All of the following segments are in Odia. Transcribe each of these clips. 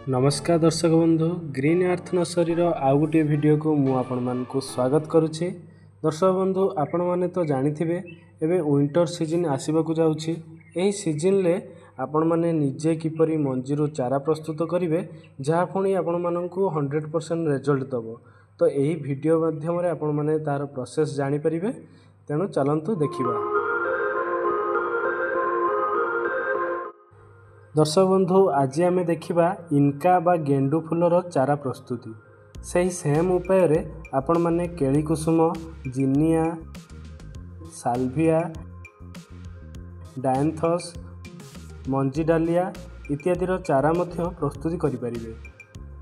ନମସ୍କାର ଦର୍ଶକ ବନ୍ଧୁ, ଗ୍ରୀନ୍ ଆର୍ଥ ନର୍ସରୀର ଆଉ ଗୋଟିଏ ଭିଡ଼ିଓକୁ ମୁଁ ଆପଣମାନଙ୍କୁ ସ୍ୱାଗତ କରୁଛି। ଦର୍ଶକ ବନ୍ଧୁ, ଆପଣମାନେ ତ ଜାଣିଥିବେ ଏବେ ୱିଣ୍ଟର ସିଜନ୍ ଆସିବାକୁ ଯାଉଛି। ଏହି ସିଜନ୍ରେ ଆପଣମାନେ ନିଜେ କିପରି ମଞ୍ଜିରୁ ଚାରା ପ୍ରସ୍ତୁତ କରିବେ, ଯାହା ପୁଣି ଆପଣମାନଙ୍କୁ 100% ରେଜଲ୍ଟ ଦେବ, ତ ଏହି ଭିଡ଼ିଓ ମାଧ୍ୟମରେ ଆପଣମାନେ ତା'ର ପ୍ରୋସେସ୍ ଜାଣିପାରିବେ। ତେଣୁ ଚାଲନ୍ତୁ ଦେଖିବା। ଦର୍ଶକ ବନ୍ଧୁ, ଆଜି ଆମେ ଦେଖିବା ଇନକା ବା ଗେଣ୍ଡୁ ଫୁଲର ଚାରା ପ୍ରସ୍ତୁତି। ସେହି ସେମ୍ ଉପାୟରେ ଆପଣମାନେ କେଳିକୁସୁମ, ଜିନିଆ, ସାଲଭିଆ, ଡାଏନ୍ଥସ୍, ମଞ୍ଜି ଡାଲିଆ ଇତ୍ୟାଦିର ଚାରା ମଧ୍ୟ ପ୍ରସ୍ତୁତି କରିପାରିବେ।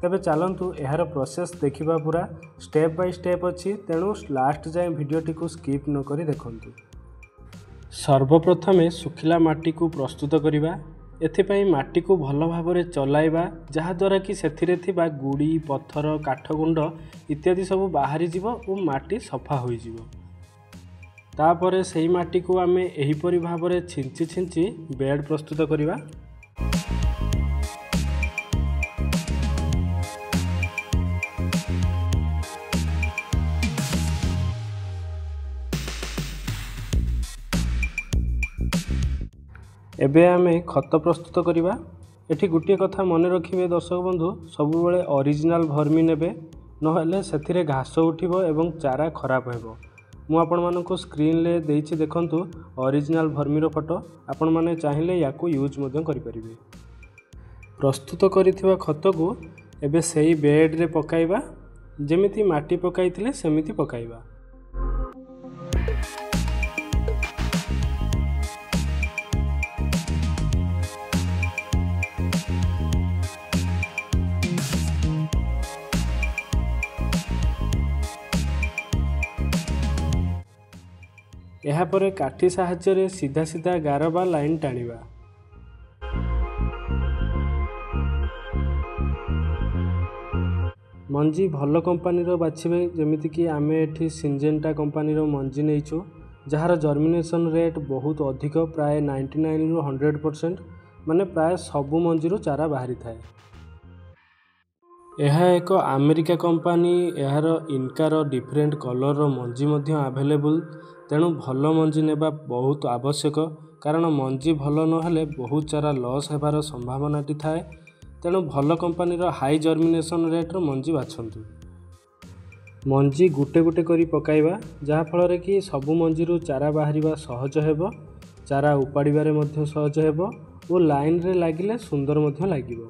ତେବେ ଚାଲନ୍ତୁ ଏହାର ପ୍ରୋସେସ୍ ଦେଖିବା। ପୁରା ଷ୍ଟେପ୍ ବାଇ ଷ୍ଟେପ୍ ଅଛି, ତେଣୁ ଲାଷ୍ଟ ଯାଏଁ ଭିଡ଼ିଓଟିକୁ ସ୍କିପ୍ ନ କରି ଦେଖନ୍ତୁ। ସର୍ବପ୍ରଥମେ ଶୁଖିଲା ମାଟିକୁ ପ୍ରସ୍ତୁତ କରିବା। ଏଥିପାଇଁ ମାଟିକୁ ଭଲ ଭାବରେ ଚଲାଇବା, ଯାହାଦ୍ୱାରା କି ସେଥିରେ ଥିବା ଗୁଡ଼ି, ପଥର, କାଠ ଗୁଣ୍ଡ ଇତ୍ୟାଦି ସବୁ ବାହାରିଯିବ ଓ ମାଟି ସଫା ହୋଇଯିବ। ତାପରେ ସେଇ ମାଟିକୁ ଆମେ ଏହିପରି ଭାବରେ ଛିଞ୍ଚି ଛିଞ୍ଚି ବେଡ଼୍ ପ୍ରସ୍ତୁତ କରିବା। ଏବେ ଆମେ ଖତ ପ୍ରସ୍ତୁତ କରିବା। ଏଠି ଗୋଟିଏ କଥା ମନେ ରଖିବେ ଦର୍ଶକ ବନ୍ଧୁ, ସବୁବେଳେ ଅରିଜିନାଲ୍ ଭର୍ମି ନେବେ, ନହେଲେ ସେଥିରେ ଘାସ ଉଠିବ ଏବଂ ଚାରା ଖରାପ ହେବ। ମୁଁ ଆପଣମାନଙ୍କୁ ସ୍କ୍ରିନ୍ରେ ଦେଇଛି, ଦେଖନ୍ତୁ ଅରିଜିନାଲ୍ ଭର୍ମିର ଫଟୋ। ଆପଣମାନେ ଚାହିଁଲେ ୟାକୁ ୟୁଜ୍ ମଧ୍ୟ କରିପାରିବେ। ପ୍ରସ୍ତୁତ କରିଥିବା ଖତକୁ ଏବେ ସେଇ ବେଡ଼୍ରେ ପକାଇବା। ଯେମିତି ମାଟି ପକାଇଥିଲେ ସେମିତି ପକାଇବା। ଏହାପରେ କାଠି ସାହାଯ୍ୟରେ ସିଧା ସିଧା ଗାର ବା ଲାଇନ୍ ଟାଣିବା। ମଞ୍ଜି ଭଲ କମ୍ପାନୀର ବାଛିବେ, ଯେମିତିକି ଆମେ ଏଠି ସିଞ୍ଜେଣ୍ଟା କମ୍ପାନୀର ମଞ୍ଜି ନେଇଛୁ, ଯାହାର ଜର୍ମିନେସନ୍ ରେଟ୍ ବହୁତ ଅଧିକ, ପ୍ରାୟ 99ରୁ 100%, ମାନେ ପ୍ରାୟ ସବୁ ମଞ୍ଜିରୁ ଚାରା ବାହାରିଥାଏ। ଏହା ଏକ ଆମେରିକା କମ୍ପାନୀ। ଏହାର ଇନକାର ଡିଫରେଣ୍ଟ କଲର୍ର ମଞ୍ଜି ମଧ୍ୟ ଆଭେଲେବୁଲ୍। ତେଣୁ ଭଲ ମଞ୍ଜି ନେବା ବହୁତ ଆବଶ୍ୟକ, କାରଣ ମଞ୍ଜି ଭଲ ନହେଲେ ବହୁତ ଚାରା ଲସ୍ ହେବାର ସମ୍ଭାବନାଟି ଥାଏ। ତେଣୁ ଭଲ କମ୍ପାନୀର ହାଇ ଜର୍ମିନେସନ୍ ରେଟ୍ର ମଞ୍ଜି ବାଛନ୍ତୁ। ମଞ୍ଜି ଗୋଟେ ଗୋଟେ କରି ପକାଇବା, ଯାହାଫଳରେ କି ସବୁ ମଞ୍ଜିରୁ ଚାରା ବାହାରିବା ସହଜ ହେବ, ଚାରା ଉପାଡ଼ିବାରେ ମଧ୍ୟ ସହଜ ହେବ ଓ ଲାଇନ୍ରେ ଲାଗିଲେ ସୁନ୍ଦର ମଧ୍ୟ ଲାଗିବ।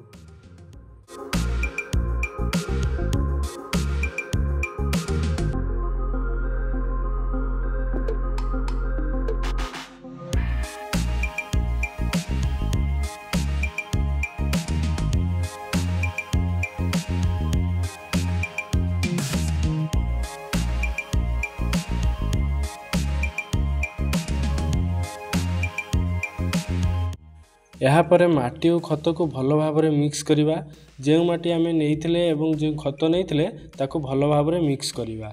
ଏହାପରେ ମାଟି ଓ ଖତକୁ ଭଲ ଭାବରେ ମିକ୍ସ କରିବା। ଯେଉଁ ମାଟି ଆମେ ନେଇଥିଲେ ଏବଂ ଯେଉଁ ଖତ ନେଇଥିଲେ, ତାକୁ ଭଲ ଭାବରେ ମିକ୍ସ କରିବା।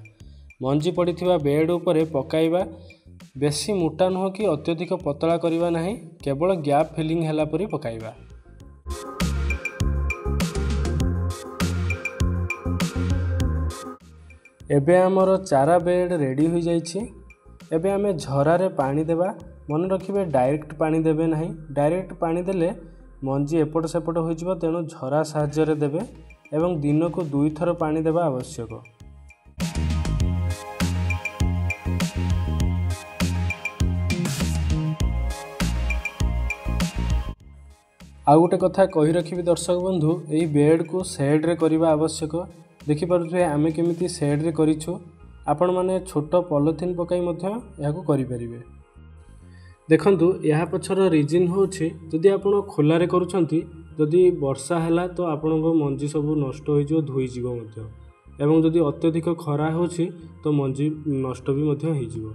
ମଞ୍ଜି ପଡ଼ିଥିବା ବେଡ଼୍ ଉପରେ ପକାଇବା। ବେଶୀ ମୋଟା ନୁହଁ କି ଅତ୍ୟଧିକ ପତଳା କରିବା ନାହିଁ, କେବଳ ଗ୍ୟାପ୍ ଫିଲିଂ ହେଲା ପରି ପକାଇବା। ଏବେ ଆମର ଚାରା ବେଡ଼୍ ରେଡ଼ି ହୋଇଯାଇଛି। ଏବେ ଆମେ ଝରାରେ ପାଣି ଦେବା। ମନେ ରଖିବେ, ଡାଇରେକ୍ଟ ପାଣି ଦେବେ ନାହିଁ। ଡାଇରେକ୍ଟ ପାଣି ଦେଲେ ମଞ୍ଜି ଏପଟ ସେପଟ ହୋଇଯିବ। ତେଣୁ ଝରା ସାହାଯ୍ୟରେ ଦେବେ ଏବଂ ଦିନକୁ 2ଥର ପାଣି ଦେବା ଆବଶ୍ୟକ। ଆଉ ଗୋଟେ କଥା କହି ରଖିବି ଦର୍ଶକ ବନ୍ଧୁ, ଏଇ ବେଡ଼୍କୁ ସେଡ଼୍ରେ କରିବା ଆବଶ୍ୟକ। ଦେଖିପାରୁଥିବେ ଆମେ କେମିତି ସେଡ଼୍ରେ କରିଛୁ। ଆପଣମାନେ ଛୋଟ ପଲିଥିନ୍ ପକାଇ ମଧ୍ୟ ଏହାକୁ କରିପାରିବେ। ଦେଖନ୍ତୁ, ଏହା ପଛର ରିଜିନ୍ ହେଉଛି, ଯଦି ଆପଣ ଖୋଲାରେ କରୁଛନ୍ତି, ଯଦି ବର୍ଷା ହେଲା ତ ଆପଣଙ୍କ ମଞ୍ଜି ସବୁ ନଷ୍ଟ ହୋଇଯିବ, ଧୋଇଯିବ ମଧ୍ୟ, ଏବଂ ଯଦି ଅତ୍ୟଧିକ ଖରା ହେଉଛି ତ ମଞ୍ଜି ନଷ୍ଟ ବି ମଧ୍ୟ ହୋଇଯିବ।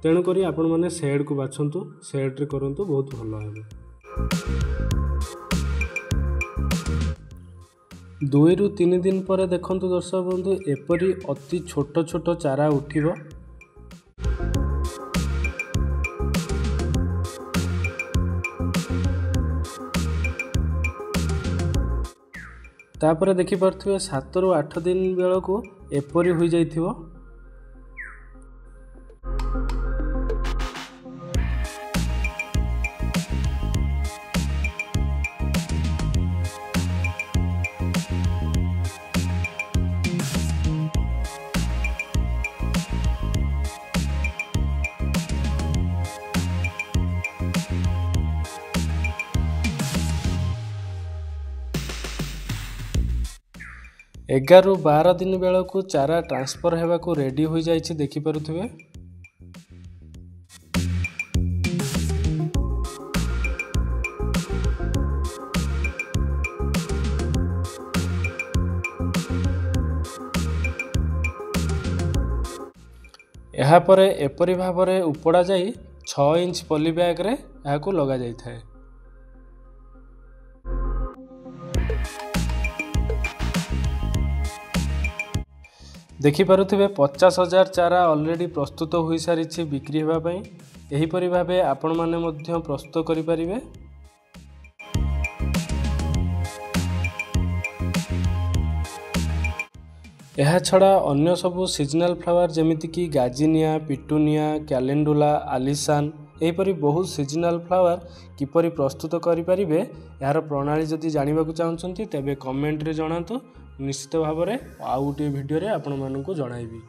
ତେଣୁକରି ଆପଣମାନେ ସେଡ଼୍କୁ ବାଛନ୍ତୁ, ସେଡ଼୍ରେ କରନ୍ତୁ, ବହୁତ ଭଲ ହେବ। 2ରୁ 3 ଦିନ ପରେ ଦେଖନ୍ତୁ ଦର୍ଶକ ବନ୍ଧୁ, ଏପରି ଅତି ଛୋଟ ଛୋଟ ଚାରା ଉଠିବ। ତାପରେ ଦେଖିପାରୁଥିବେ 7ରୁ 8 ଦିନ ବେଳକୁ ଏପରି ହୋଇଯାଇଥିବ। 11ରୁ 12 ଦିନ ବେଳକୁ ଚାରା ଟ୍ରାନ୍ସଫର୍ ହେବାକୁ ରେଡ଼ି ହୋଇଯାଇଛି, ଦେଖିପାରୁଥିବେ। ଏହାପରେ ଏପରି ଭାବରେ ଉପଡ଼ା ଯାଇ 6 ଇଞ୍ଚ ପଲି ବ୍ୟାଗ୍ରେ ଏହାକୁ ଲଗାଯାଇଥାଏ। ଦେଖିପାରୁଥିବେ 50,000 ଚାରା ଅଲରେଡ଼ି ପ୍ରସ୍ତୁତ ହୋଇସାରିଛି ବିକ୍ରି ହେବା ପାଇଁ। ଏହିପରି ଭାବେ ଆପଣମାନେ ମଧ୍ୟ ପ୍ରସ୍ତୁତ କରିପାରିବେ। ଏହାଛଡ଼ା ଅନ୍ୟ ସବୁ ସିଜନାଲ୍ ଫ୍ଲାୱାର ଯେମିତିକି ଗାଜିନିଆ, ପିଟୁନିଆ, କ୍ୟାଲେଣ୍ଡୁଲା, ଆଲିସାନ, ଏହିପରି ବହୁତ ସିଜନାଲ୍ ଫ୍ଲାୱାର କିପରି ପ୍ରସ୍ତୁତ କରିପାରିବେ ଏହାର ପ୍ରଣାଳୀ ଯଦି ଜାଣିବାକୁ ଚାହୁଁଛନ୍ତି, ତେବେ କମେଣ୍ଟରେ ଜଣାନ୍ତୁ। ନିଶ୍ଚିତ ଭାବରେ ଆଉ ଗୋଟିଏ ଭିଡ଼ିଓରେ ଆପଣମାନଙ୍କୁ ଜଣାଇବି।